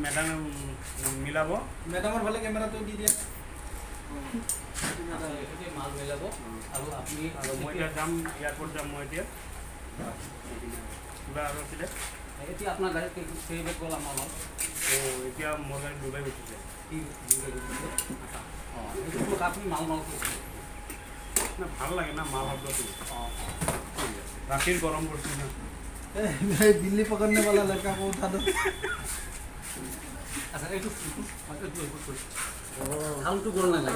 মেডামে মিলাব। মেডামৰ ফালে কেমেৰাটো দি দিয়া। এইটোতে মাল মিলাব আৰু আপুনি আৰু মই এতিয়া যাম, এয়াৰপৰ্ট যাম মই এতিয়া। কিবা আৰু আছিলে? এতিয়া আপোনাৰ গাড়ীত কেই বেগ গ'ল আমাৰ মাল? অঁ, এতিয়া মোৰ গাড়ীত দুবেগ উঠিছে। কি দুই বেগ উঠিছে? অঁ, এইটো আপুনি মাল মাল কৈছে। না, ভাল লাগে না মাল শব্দটো। অঁ। ঠিক আছে, ৰাতিৰ গৰম পৰিছে না। ए, बिल्ली पकड़ने वाला लड़का को उठा दो। আচ্ছা, এইটো এইটো এইটো চাউণ্ডটো গ'ল নে নাই?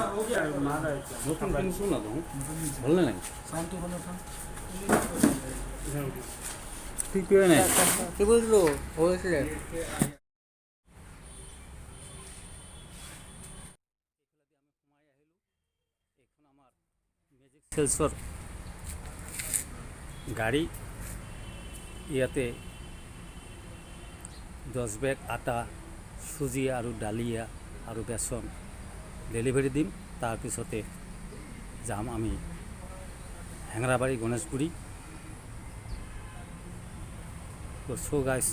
নতুন কিনিছোঁ না দেখোন, হ'ল নে নাই? সাউন্ডটো শুনো উঠা। ঠিক নাই। কি বলছিলো হৈছিলে। এইখন আমাৰ মেজিক চেলছৰ গাড়ী। ইয়াতে 10 বেগ আটা, চুজি আৰু ডালিয়া আৰু বেচন ডেলিভাৰী দিম। তাৰপিছতে যাম আমি হেঙৰাবাৰী, গণেশগুৰি। তো চ' গাইছ,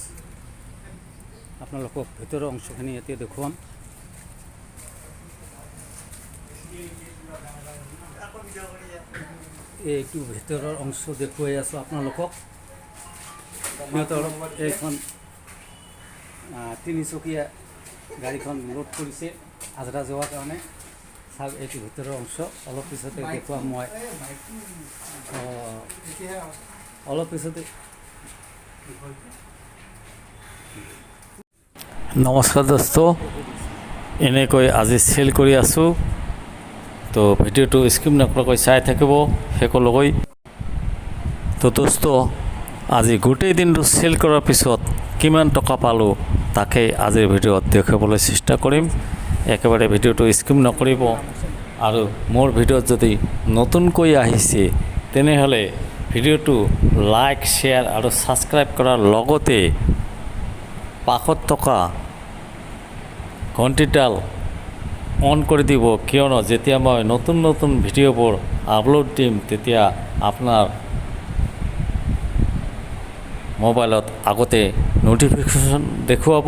আপোনালোকক ভিতৰৰ অংশখিনি এতিয়া দেখুৱাম। এইটো ভিতৰৰ অংশ দেখুৱাই আছোঁ আপোনালোকক। সিহঁতৰ এইখন তিনিচকীয়া গাড়ীখন লোড কৰিছে আজৰা যোৱাৰ কাৰণে। চাওক, এইটো ভিতৰৰ অংশ অলপ পিছতে দেখুৱাম মই। অঁ, অলপ পিছতে। নমস্কাৰ দোস্ত, এনেকৈ আজি চেল কৰি আছোঁ। তো ভিডিঅ'টো স্কিপ নকৰাকৈ চাই থাকিব শেষলৈকে। তো দোস্ত, আজি গোটেই দিনটো চেল কৰাৰ পিছত কিমান টকা পালোঁ, তাকেই আজিৰ ভিডিঅ'ত দেখুৱাবলৈ চেষ্টা কৰিম। একেবাৰে ভিডিঅ'টো স্কিপ নকৰিব আৰু মোৰ ভিডিঅ'ত যদি নতুনকৈ আহিছে, তেনেহ'লে ভিডিঅ'টো লাইক, শ্বেয়াৰ আৰু ছাবস্ক্ৰাইব কৰাৰ লগতে পাশত থকা ঘণ্টিডাল অন কৰি দিব, কিয়নো যেতিয়া মই নতুন নতুন ভিডিঅ'বোৰ আপলোড দিম, তেতিয়া আপোনাৰ মোবাইলত আগতে ন'টিফিকেশ্যন দেখুৱাব।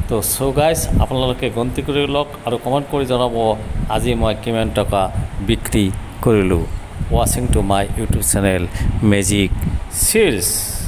তো চ' গাইজ, আপোনালোকে গন্তি কৰি লওক আৰু কমেণ্ট কৰি জনাব আজি মই কিমান টকা বিক্ৰী কৰিলোঁ। Watching to my YouTube channel Magic Sales.